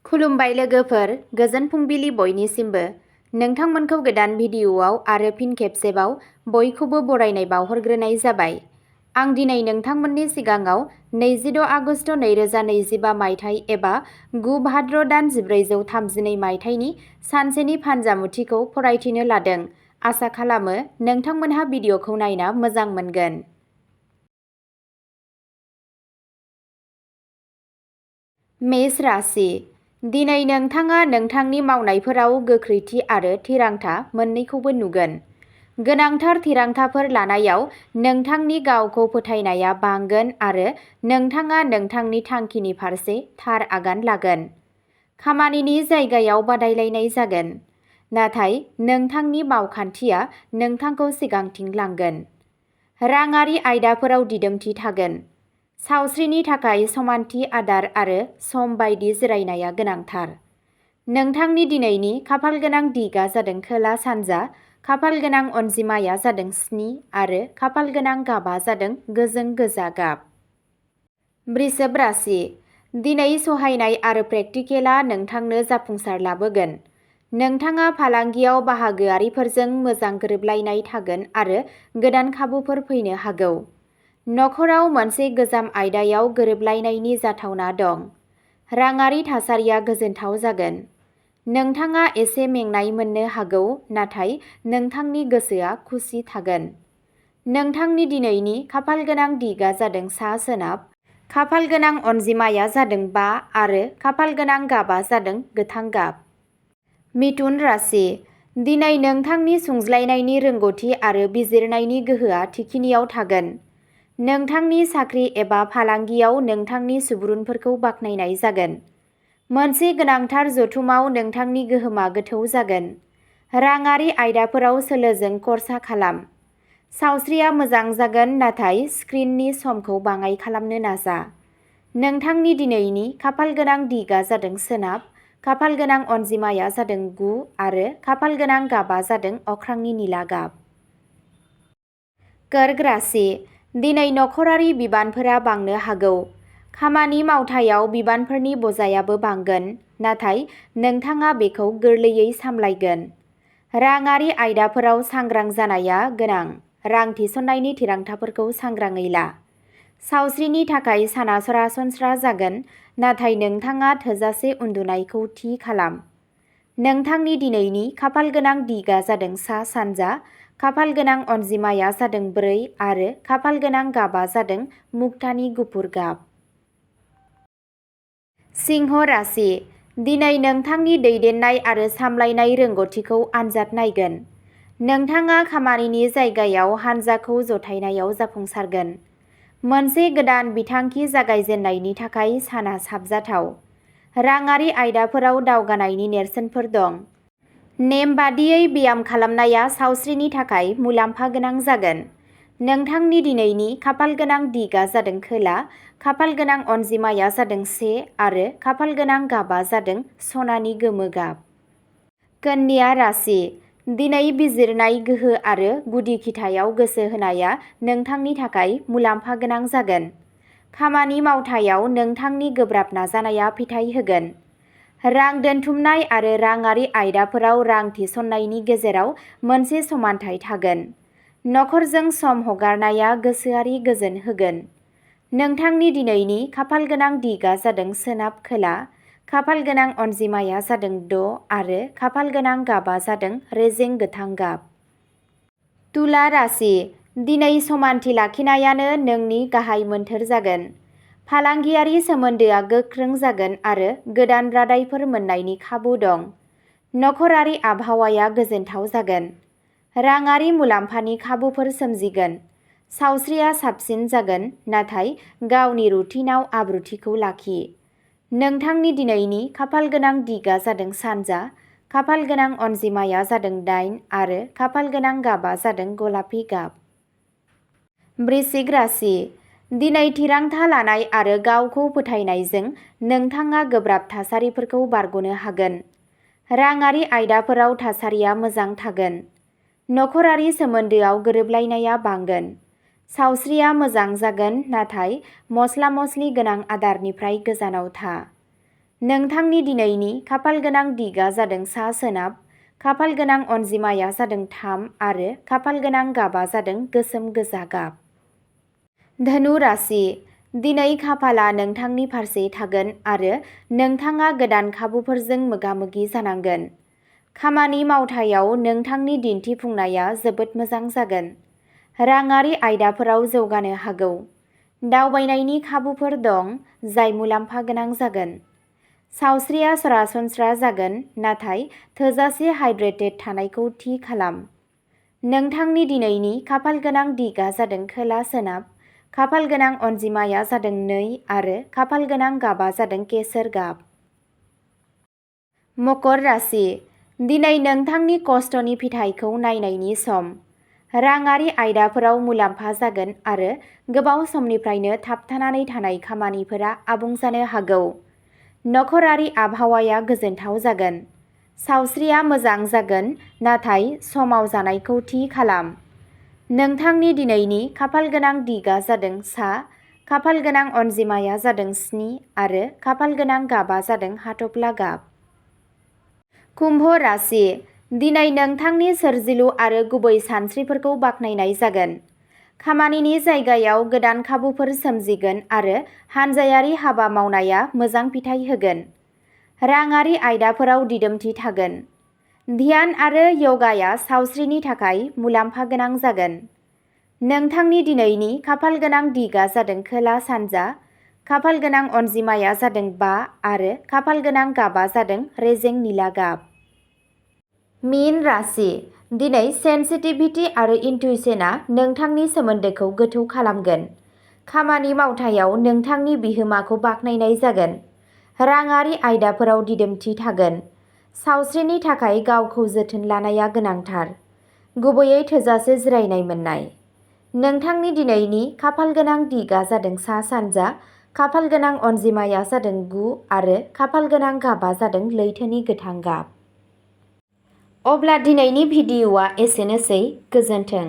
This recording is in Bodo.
खुलुमबाय लोगोफोर, गोजोन फुंबिलि बयनिसिमबो। नोंथांमोनखौ गोदान भिडिअ'आव आरो फिन खेबसेबाव बयखौबो बरायनाय बावहरग्रोनाय जाबाय। आं दिनै नोंथांमोननि सिगाङाव 26 आगस्ट 2025 मायथाइ एबा 9 भाद्र दान 1432 मायथाइनि सानसेनि फानजामुथिखौ फरायथिनो लादों। आसा खालामो नोंथांमोनहा भिडिअ'खौ नायना मोजां मोनगोन। मेष राशि। दिनै नोंथाङा नोंथांनि मावनायफोराव गोख्रैथि आरो थिरांथा मोन्नैखौबो नुगोन। गोनांथार थिरांथाफोर लानायाव नोंथांनि गावखौ फोथायनाया बांगोन आरो नोंथाङा नोंथांनि थांखिनि फारसे थार आगान लागोन। खामानिनि जायगायाव बादायलायनाय जागोन, नाथाय नोंथांनि मावखान्थिया नोंथांखौ सिगांथिं लांगोन। राङारि आयदाफोराव दिदोमथि थागोन। सावस्रिनि थाखाय समानथि आदार आरो सम बायदि जिरायनाया गोनांथार। नोंथांनि दिनैनि खाफालगोनां दिगआ जादों खोला सानजा, खाफालगोनां अनजिमाया जादों 7 आरो खाफालगोनां गाबआ जादों गोजों गोजा गाब। वृषभ राशि। दिनै सहायनाय आरो प्रेक्टिकेलआ नोंथांनो जाफुंसार लाबोगोन। नोंथाङा फालांगियाव बाहागोआरिफोरजों मोजां गोरोबलायनाय थागोन आरो गोदान खाबुफोर फैनो हागौ। नखराव मोनसे गोजाम आयदायाव गोरोबलायनायनि जाथावना दं। राङारि थासारिया गोजोनथाव जागोन। नोंथाङा एसे मेंनाय मोननो हागौ, नाथाय नोंथांनि गोसोआ खुसि थागोन। नोंथांनि दिनैनि खाफालगोनां दिगआ जादों सा सोनाब, खाफालगोनां अनजिमाया जादों 5 आरो खाफालगोनां गाबआ जादों गोथां गाब। मिथुन राशि। दिनै नोंथांनि सुंज्लायनायनि रोंग'थि आरो बिजिरनायनि गोहोआ थिखिनियाव थागोन। नोंथांनि साख्रि एबा फालांगियाव नोंथांनि सुबुरुनफोरखौ बाख्नायनाय जागोन। मोनसे गोनांथार जथुमाव नोंथांनि गोहोमा गोथौ जागोन। राङारि आयदाफोराव सोलोजों खर्सा खालाम। सावस्रिया मोजां जागोन, नाथाय स्क्रिननि समखौ बाङाइ खालामनो नाजा। नोंथांनि दिनैनि खाफालगोनां दिगआ जादों सोनाब, खाफालगोनां अनजिमाया जादों 9 आरो खाफालगोनां गाबआ जादों अख्रांनि निला गाब। कर्क राशि। दिनै नखरारि बिबानफोरा बांनो हागौ। खामानि मावथायाव बिबानफोरनि बजायाबो बांगोन, नाथाय नोंथाङा बेखौ गोरलैयै सामलायगोन। राङारि आयदाफोराव सांग्रां जानाया गोनां। रां थिसननायनि थिरांथाफोरखौ सांग्राङै ला। सावस्रिनि थाखाय साना सरासनस्रा जागोन, नाथाय नोंथाङा थोजासे उन्दुनायखौ थि खालाम। नोंथांनि दिनैनि खाफालगोनां दिगआ जादों सा सानजा, खाफालगोनां अनजिमाया जादों 4 आरो खाफालगोनां गाबआ जादों मुक्तानि गुफुर गाब। सिंह राशि। दिनै नोंथांनि दैदेननाय आरो सामलायनाय रोंग'थिखौ आनजाद नायगोन। नोंथाङा खामानिनि जायगायाव हानजाखौ जथायनायाव जाफुंसारगोन। मोनसे गोदान बिथांखि जागायजेननायनि थाखाय साना साबजाथाव। राङारि आयदाफोराव दावगानायनि नेरसोनफोर दं। नेमबादियै ब्याम खालामनाया सावस्रिनि थाखाय मुलाम्फा गोनां जागोन। नोंथांनि दिनैनि खाफालगोनां दिगआ जादों खोला, खाफालगोनां अनजिमाया जादों 1 आरो खाफालगोनां गाबआ जादों सनानि गोमो गाब। कन्या राशि। दिनै बिजिरनाय गोहो आरो गुदि खिथायाव गोसो होनाया नोंथांनि थाखाय मुलाम्फा गोनां जागोन। खामानि मावथायाव नोंथांनि गोब्राब नाजानाया फिथाय होगोन। रां दोनथुमनाय आरो राङारि आयदाफोराव रां थिसननायनि गेजेराव मोनसे समानथाय थागोन। नखरजों सम हगारनाया गोसोआरि गोजोन होगोन। नोंथांनि दिनैनि खाफालगोनां दिगआ जादों सोनाब खोला, खाफालगोनां अनजिमाया जादों 6 आरो खाफालगोनां गाबआ जादों रेजें गोथां गाब। तुला राशि। दिनै समानथि लाखिनायानो नोंनि गाहाय मोन्थोर जागोन। फालांगियारि सोमोन्दोआ गोख्रों जागोन आरो गोदान रादायफोर मोन्नायनि खाबु दं। नखरारि आबहावाया गोजोनथाव जागोन। राङारि मुलाम्फानि खाबुफोर सोमजिगोन। सावस्रिया साबसिन जागोन, नाथाय गावनि रुटिनआव आब्रुथिखौ लाखि। नोंथांनि दिनैनि खाफालगोनां दिगआ जादों सानजा, खाफालगोनां अनजिमाया जादों 8 आरो खाफालगोनां गाबआ जादों गलापि गाब। वृश्चिक राशि। दिनै थिरांथा लानाय आरो गावखौ फोथायनायजों नोंथाङा गोब्राब थासारिफोरखौ बारग'नो हागोन। राङारि आयदाफोराव थासारिया मोजां थागोन। नखरारि सोमोन्दोआव गोरोबलायनाया बांगोन। सावस्रिया मोजां जागोन, नाथाय मस्ला-मस्लि गोनां आदारनिफ्राय गोजानाव था। नोंथांनि दिनैनि खाफालगोनां दिगा जादों सा सोनाब, खाफालगोनां अनजिमाया जादों 3 आरो खाफालगोनां गाबा जादों गोसोम गोजा गाब। धनु राशि, दिनै खाफाला नोंथांनि फारसे थागोन आरो नोंथाङा गोदान खाबुफोरजों मोगा-मोगि जानांगोन। खामानि मावथायाव नोंथांनि दिन्थिफुंनाया जोबोद मोजां जागोन। राङारि आयदाफोराव जौगानो हागौ। दावबायनायनि खाबुफोर दं जाय मुलाम्फा गोनां जागोन। सावस्रिया सरासनस्रा जागोन, नाथाय थोजासे हाइड्रेटेड थानायखौ थि खालाम। नोंथांनि दिनैनि खाफालगोनां दिगा जादों खोला सोनाब, खाफालगोनां अनजिमाया जादों 2 आरो खाफालगोनां गाबा जादों केसर गाब। मकर राशि, दिनै नोंथांनि खस्थ'नि फिथाइखौ नायनायनि सम। राङारि आयदाफोराव मुलाम्फा जागोन आरो गोबाव समनिफ्रायनो थाबथानानै थानाय खामानिफोरा आबुं जानो हागौ। नखरारि आबहावाया गोजोनथाव जागोन। सावस्रिया मोजां जागोन, नाथाय समाव जानायखौ थि खालाम। नोंथांनि दिनैनि खाफालगोनां दिगा जादों सा, खाफालगोनां अनजिमाया जादों 7 आरो खाफालगोनां गाबा जादों हाथफ्ला गाब। कुम्भ राशि, दिनै नोंथांनि सोरजिलु आरो गुबै सानस्रिफोरखौ बाख्नायनाय जागोन। खामानिनि जायगायाव गोदान खाबुफोर सोमजिगोन आरो हानजायारि हाबा मावनाया मोजां फिथाय होगोन। राङारि आयदाफोराव दिदोमथि थागोन। ध्यान आरो य'गाया सावस्रिनि थाखाय मुलाम्फा गोनां जागोन। नोंथांनि दिनैनि खाफालगोनां दिगा जादों खोला सानजा, खाफालगोनां अनजिमाया जादों 5 आरो खाफालगोनां गाबा जादों रेजें निला गाब। मीन राशि, दिनै सेन्सिटिभिटि आरो इन्टुइशनआ नोंथांनि सोमोन्दोखौ गोथौ खालामगोन। खामानि मावथायाव नोंथांनि बिहोमाखौ बाख्नायनाय जागोन। राङारि आयदाफोराव दिदोमथि थागोन। सावस्रिनि थाखाय गावखौ जोथोन लानाया गोनांथार, गुबैयै थोजासे जिरायनाय मोननाय। नोंथांनि दिनैनि खाफालगोनां दिगा जादों सा सानजा, खाफालगोनां अनजिमाया जादों 9 आरो खाफालगोनां गाबा जादों लैथोनि गोथां गाब। अब्ला दिनैनि भिडिअ'आ एसेनोसै। गोजोन्थों।